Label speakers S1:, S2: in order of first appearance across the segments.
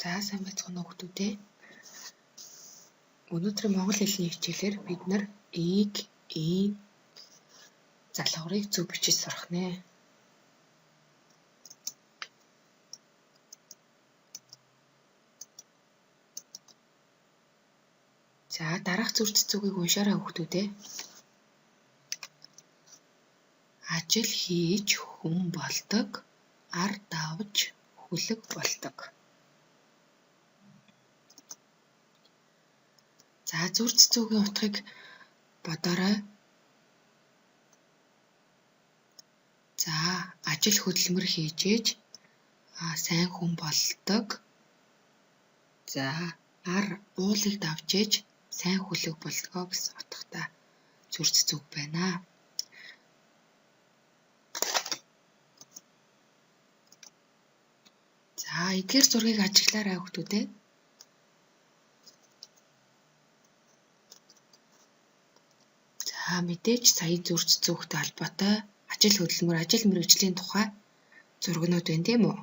S1: За сайн байцгаана уу хүмүүдээ. Өнөөдрийн монгол хэлний хичээлээр бид нар ийг, ийн залгаврыг зөв бичиж сурах нэ. За дараах зүр цэцүүгийг уншаарай хүмүүдээ. Ажил хийж хүн болдог, ар давж хүлэг болдог. За зүр цэцүүгийн утгыг бодоорой. За ажил хөдөлмөр хийж сайн хүн болдог. За ар уулыг давж ээж сайн хүлэг болдгоо гэсэн утгатай зүр цэцүүг байна. За эдгээр зургийг ажиглаарай хүмүүдээ. За мэдээж сая зүр цэцүүгтэй холбоотой ажил хөдөлмөр, ажил мэргэжлийн тухай зургнууд байна тийм үү?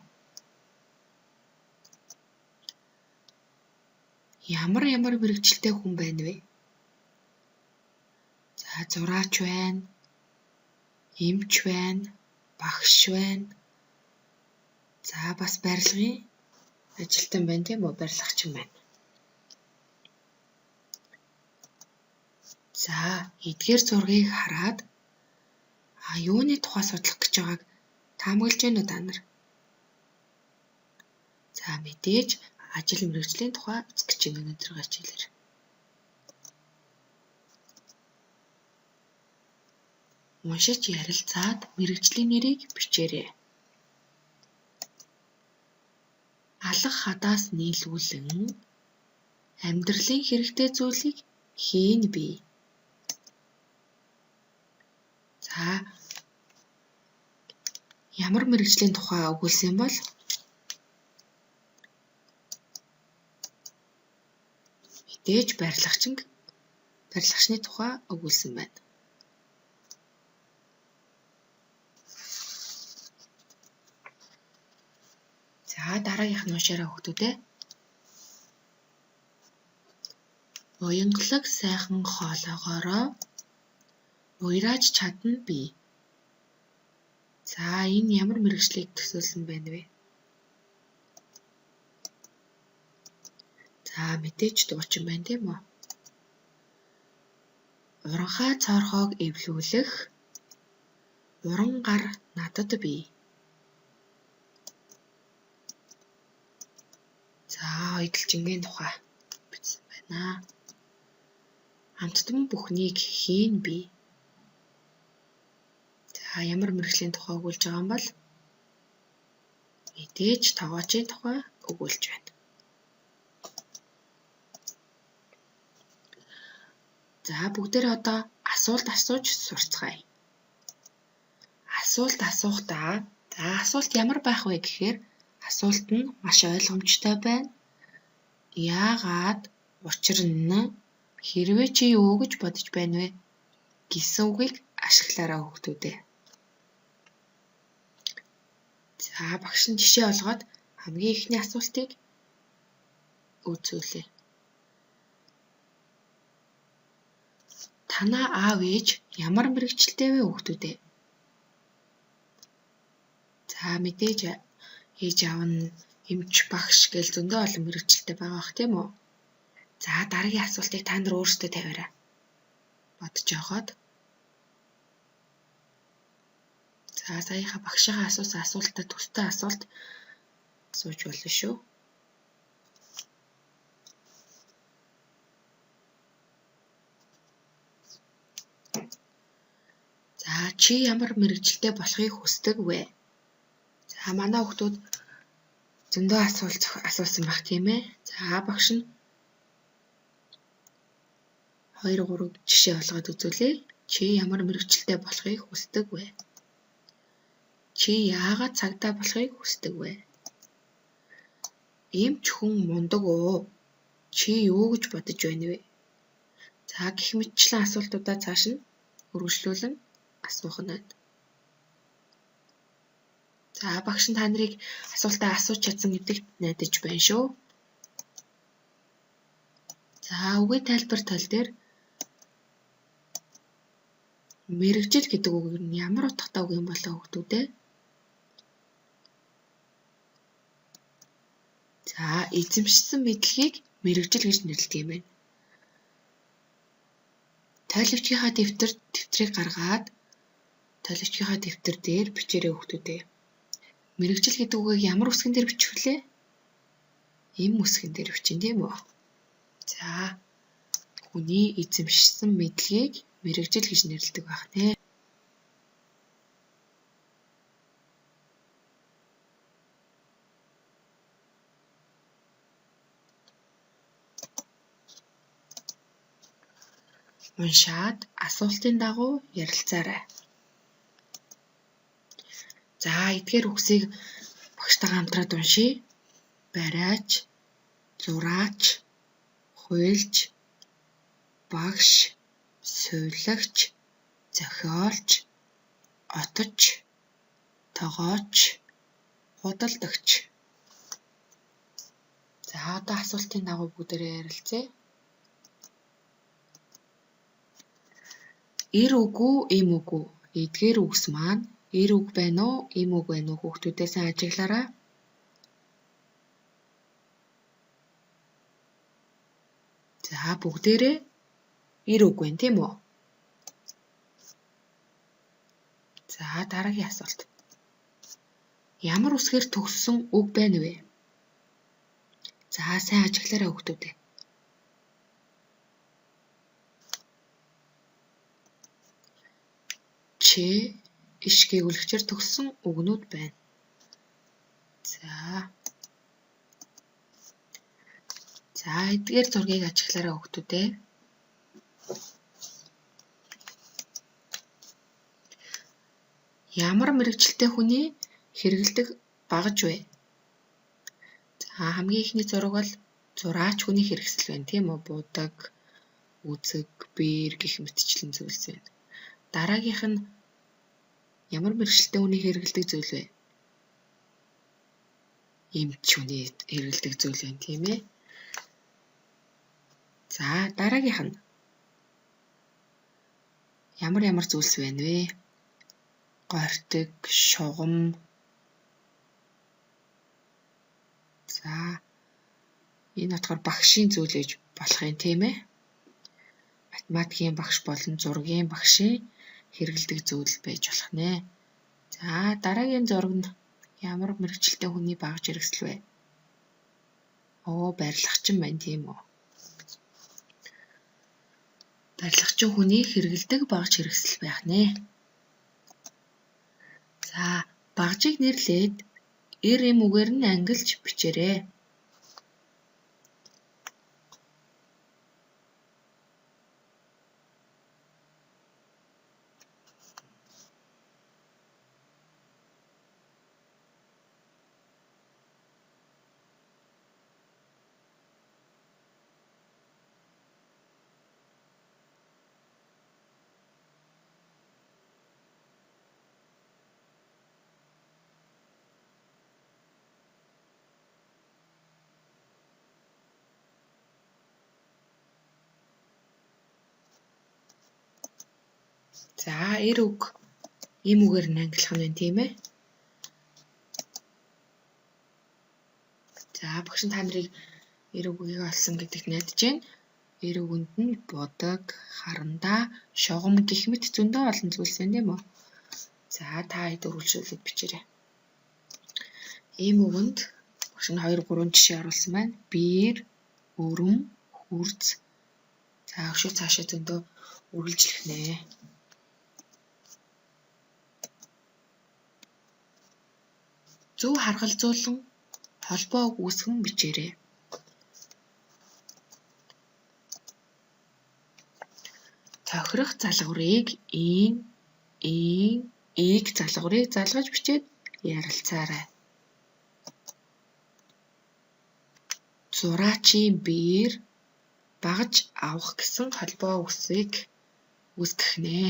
S1: Ямар ямар мэргэжилтэй хүн байна вэ? За зураач байна, эмч байна, багш байна. За бас барилгын ажилтан байна тийм үү? Барилгачин байна. За эдгээр зургийг хараад юуны тухай судлах гэж байгааг таамаглаж байна уу та нар? За мэдээж ажил мэргэжлийн тухай үзэх гэж байна өнөөдрийн хичээлээр. Уншиж ярилцаад мэргэжлийн нэрийг бичээрэй. Алга хадаас нийлүүлэн амьдралын хэрэгтэй зүйлийг хийн бий. За ямар мэргэжлийн тухай өгүүлсэн бол мэдээж барилгачны тухай өгүүлсэн байна. За дараагийнх нь уншаарай хүмүүдээ. Уянгалаг сайхан хоолойгоороо уйрааж чадна бий. За энэ ямар мэргэжлийг төсөөлсөн байна вэ? За мэдээж дуучин байна тийм үү? Уранхай цоорхойг эвлүүлэх уран гар надад бий. За оёдолжингийн тухай бичсэн байна. Амттан бүхнийг хийн бий. За ямар мэргэжлийн тухай өгүүлж байгаа юм бол мэдээж тогоочийн тухай өгүүлж байна. За бүгдээрээ одоо асуулт асууж сурцгаая. Асуулт асуухдаа за асуулт ямар байх вэ гэхээр асуулт нь маш ойлгомжтой байна. Яагаад, учир нь, хэрвээ чи юу гэж бодож байна вэ гэсэн үгийг ашиглаарай хүмүүдээ. За багш нь жишээ олгоод хамгийн эхний асуултыг үзүүлье. Танаа аав ээж ямар мэргэжилтэй вэ хүмүүдээ? За мэдээж ээж аав нь эмч, багш гэл зөндөө олон мэргэжилтэй байгаа бах тийм үү? За дараагийн асуултыг та нар өөрсдөө тавиарай. Бодож явахад. За саяхаа багшийнхаа асуусан асуултаа төстэй асуулт асууж болно шүү. За чи ямар мэргэжилтэй болохыг хүсдэг вэ? За манай хүүхдүүд зөндөө асуулт асуусан байх тийм ээ. За багш нь 2 3 жишээ олгоод үзүүлье. Чи ямар мэргэжилтэй болохыг хүсдэг вэ? Чи яагаад цагдаа болохыг хүсдэг вэ? Эмч хүн мундаг уу? Чи юу гэж бодож байна вэ? За гэх мэтчлэн асуултуудаа цааш нь үргэлжлүүлэн асуух нь байна. За багш нь та нарыг асуултаа асууж чадсан гэдэгт найдаж байна шүү. За, үгийн тайлбар тал дээр мэргэжил гэдэг үг нь ямар утгатай үг юм болоо хүүхдүүд ээ? За, эзэмшсэн мэдлэгийг мэргэжил гэж нэрлэдэг юм байна. Тойлогчийнхаа дэвтрийг гаргаад тойлогчийнхаа дэвтэр дээр бичээрэй хүүхдүүд ээ. Мэргэжил гэдэг үгийг ямар үсгэн дээр бичих вүлээ? Эм үсгэн дээр бичин тийм үү? За, хүний эзэмшсэн мэдлэгийг мэргэжил гэж нэрлэдэг байх нэ. Уншаад асуултын дагуу ярилцаарай. За, эдгээр үгсийг багштайгаа хамтраад уншъя. Бариач, зураач, хуйлж, багш, сувилагч, зохиолч, отож, тогооч, худалдагч. За, одоо асуултын дагуу бүгдээрээ ярилцъя. Эр үг үү, эм үг үү? Эдгээр үгс маань эр үг байна уу, эм үг байна уу хүүхдүүдээ сайн ажиглаарай. За, бүгдээрээ эр үг байна тийм үү? За, дараагийн асуулт. Ямар үсгээр төгссөн үг байна вэ? За, сайн ажиглаарай хүүхдүүдээ. Ч, иш гэгүүлэгчээр төгссөн үгнүүд байна. За. За, эдгээр зургийг ажиглаарай хүүхдүүдээ. Ямар мэргэжилтэй хүний хэрэглэдэг багаж вэ? За, хамгийн эхний зураг бол зураач хүний хэрэгсэл байна тийм үү? Будаг, үзэг, бээр гэх мэтчлэн зүйлс байна. Дараагийнх нь ямар мэргэжилтэй хүний хэрэглэдэг зүйл вэ? Эмч хүний хэрэглэдэг зүйл байна тийм ээ. За, дараагийнх нь ямар ямар зүйлс байна вэ? Гортиг, шугам. За, энэ бодохоор багшийн зүйл гэж болох юм тийм ээ. Математикийн багш болон зургийн багшийн хэрэглэдэг зүйл байж болох нэ. За, дараагийн зураг нь ямар мэргэжилтэй хүний багаж хэрэгсэл вэ? Оо, барилгачин байна тийм үү? Барилгачин хүний хэрэглэдэг багаж хэрэгсэл байх нэ. За, багажийг нэрлээд эр эм үгээр нь ангилж бичээрэй. За, эр үг эм үгээр нь ангилах нь байна тийм ээ. За, багш нь та нарыг эр үгийг олсон гэдэгт найдаж байна. Эр үгэнд нь будаг, харандаа, шугам гэх мэт зөндөө олон зүйлс байна тийм үү? За, та хэд үргэлжлүүлээд бичээрэй. Эм үгэнд багш нь 2 3 жишээ оруулсан байна. Биер, өрөм, хөрц. За, өшөө цаашаа зөндөө үргэлжлэх нэ. Зөв харгалзуулан холбоо үг үүсгэн бичээрэй. Тохирох залгаврыг ийн, ийн, ийг залгаврыг залгаж бичээд ярилцаарай. Зураачийн биеэр багаж авах гэсэн холбоо үгсийг үүсгэх нэ.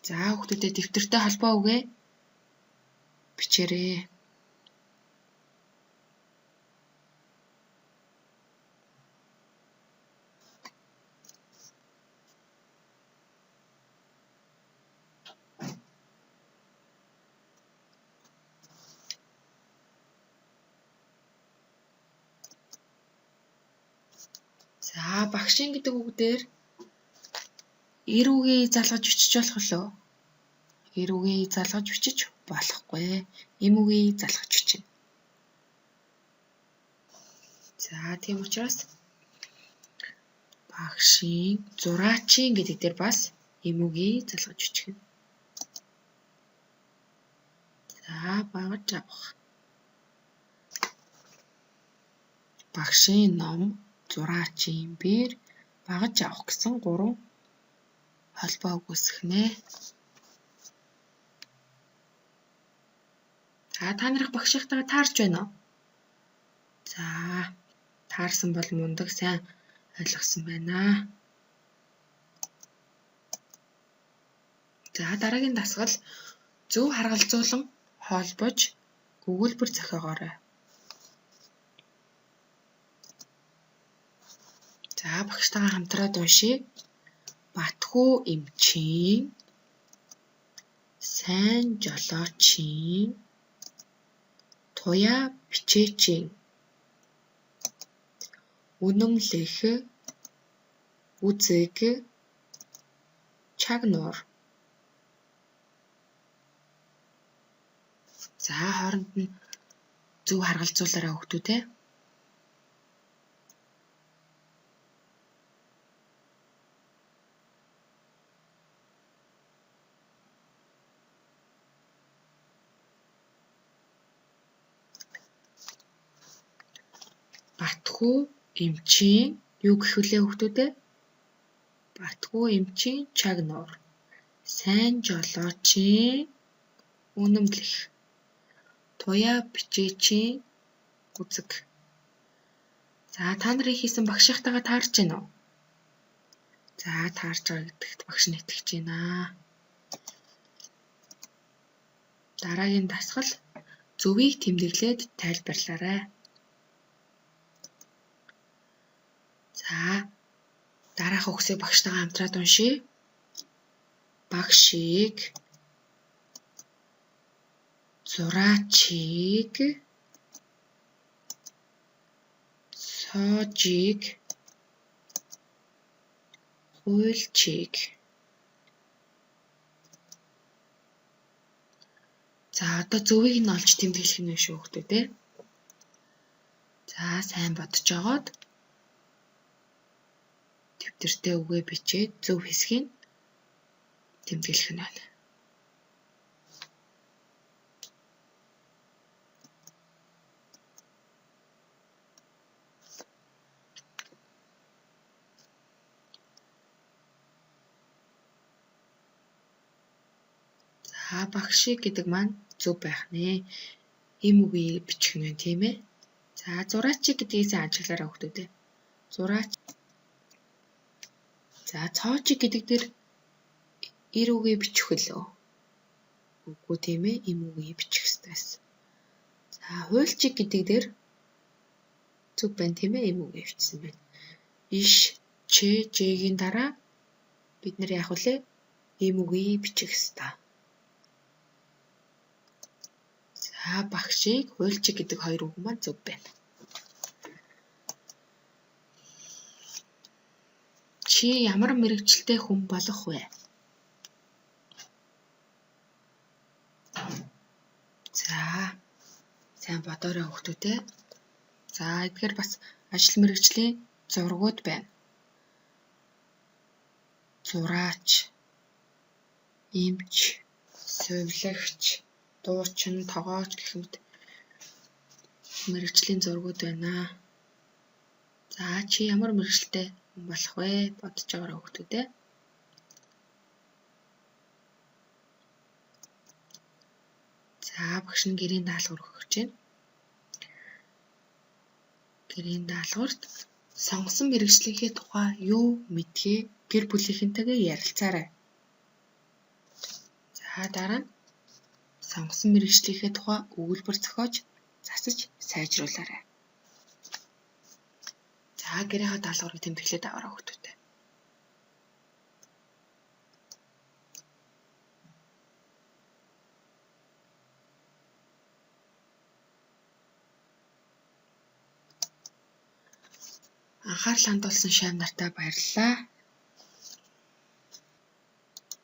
S1: За, хүүхдүүдээ дэвтэртэй холбоо үгээ бичээрэй. За, багшийн гэдэг үг дээр эр үгийг залгаж бичиж болох уу? Эр үгийг залгаж бичиж болохгүй. Эм үгийг залгаж бичнэ. За, тийм учраас багшийн, зураачийн гэдэг дээр бас эм үгийг залгаж бичих нь. За, багаж авах. Багшийн ном, зураачийн бээр, багаж авах гэсэн гурван холбоо үүсгэх нэ. За, та нарын багшийнхтайгаа таарч байна уу? За, таарсан бол мундаг сайн ойлгосон байна. За, дараагийн дасгал зөв харгалзуулан холбож өгүүлбэр зохиогоорой. За, багштайгаа хамтраад уншъя. Батхүү эмчийн, сайн жолоочийн, туяа бичээчийн, үнэмлэх, үзэг, чагнуур. За, хооронд нь зөв харгалзуулаарай хүүхдүүд ээ. Батхүү эмчийн юу гэх вүлээ хүүхдүүд ээ? Батхүү эмчийн чагнуур, сайн жолоочийн үнэмлэх, туяа бичээчийн үзэг. За, та нарын хийсэн багшийнхтайгаа таарч байна уу? За, таарч байгаа гэдэгт багш нь итгэж байна. Дараагийн дасгал зөвийг тэмдэглээд тайлбарлаарай. За, дараах үгсийг багштайгаа хамтраад уншъя. Багшийг, зураачийг, цоожийг, хуульчийг. За, одоо зөвийг нь олж тэмдэглэх нь шүү хүүхдүүд ээ. За, сайн бодож жогоод дэвтэртээ үгээ бичээд зөв хэсгийг тэмдэглэх нь байна. За, багшийг гэдэг маань зөв байх нэ. Эм үгийг бичих нь байна, тийм ээ. За, зураачиг гэдгийг сайн ажиглаарай хүүхдүүд ээ. Зураач. За, цоочиг гэдэг дээр эр үгийг бичих үлээ. Үгүй тийм ээ, эм үгийг бичих ёстой байсан. За, хуульчиг гэдэг дээр зөв байна тийм ээ, эм үгийг бичсэн байна. Иш, ч, ж-ийн дараа бид нэр яах вүлээ? Эм үгийг бичих ёстой. За, багшийг, хуульчиг гэдэг хоёр үг маань зөв байна. Чи ямар мэргэжилтэй хүн болох вэ? За, сайн бодоорой хүүхдүүд ээ. За, эдгээр бас ажил мэргэжлийн зургууд байна. Зураач, эмч, сувилагч, дуучин, тогооч гэх мэт мэргэжлийн зургууд байна. За, чи ямар мэргэжилтэй хүн болох вэ? Бодож байгаарай хүүхдүүд ээ. За, багш нь гэрийн даалгавар өгөх гэж байна. Гэрийн даалгаварт сонгосон мэргэжлийнхээ тухай юу мэдхээ гэр бүлийнхэнтэйгээ ярилцаарай. За, дараа нь сонгосон мэргэжлийнхээ тухай өгүүлбэр зохиож засаж сайжруулаарай. За, гэрийнхээ даалгаврыг тэмдэглээд аваарай хүүхдүүд. Анхаарал хандуулсан шавь нартаа баярлалаа.